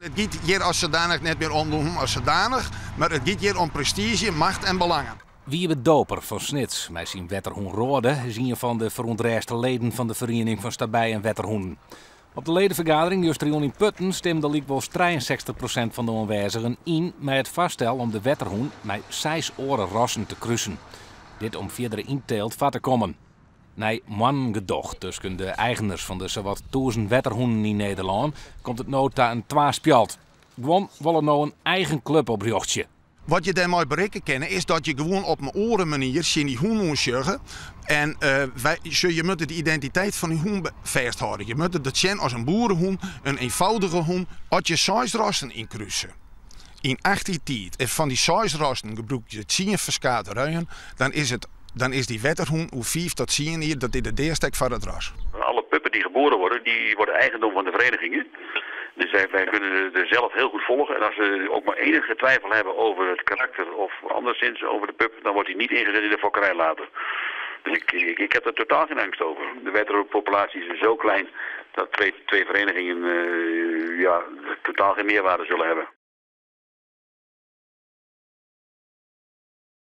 It giet hjir as sadanich net mear om de hûn as sadanich, mar it giet hjir om prestiizje, macht en belangen. Wiebe Dooper fan Snits mei syn wetterhûn Roade is ien fan de ferûntrêste leden fan de feriening fan stabij en wetterhûnen. Op de ledefergadering justerjûn yn Putten stimde lykwols 63% fan de oanwêzigen yn mei it foarstel om de wetterhûn mei seis oare rassen te krusen. Dit om fierdere ynteelt foar te kommen. Nei moannen gedoch tusken de eigeners fan de sawat 1000 wetterhûnen yn Nederlân komt it no ta in twaspjalt. Guon wolle no in eigen klup oprjochtsje. Wat je dêrmei berikke kinne is dat je gewoan op in oare manier tsjin dy hûn oansjogge en wy, sjoch, je moatte de identiteit fan dy hûn fêsthâlde. Je moatte dat sjen as in boerehûn, in eenvoudige hûn. As je seis rassen ynkruse yn acht jier tiid en fan dy seis rassen gebrûke je tsien ferskate reuen, dan is it, dan is dy wetterhûn oer fiif tot tsien jier, dat is de deastek foar it ras. Alle puppen die geboren worden, die worden eigendom van de verenigingen. Dus wij kunnen ze zelf heel goed volgen. En als ze ook maar enige twijfel hebben over het karakter of anderszins over de pup, dan wordt hij niet ingezet in de fokkerij later. Dus ik heb er totaal geen angst over. De wetterpopulatie is zo klein dat twee verenigingen, ja, totaal geen meerwaarde zullen hebben.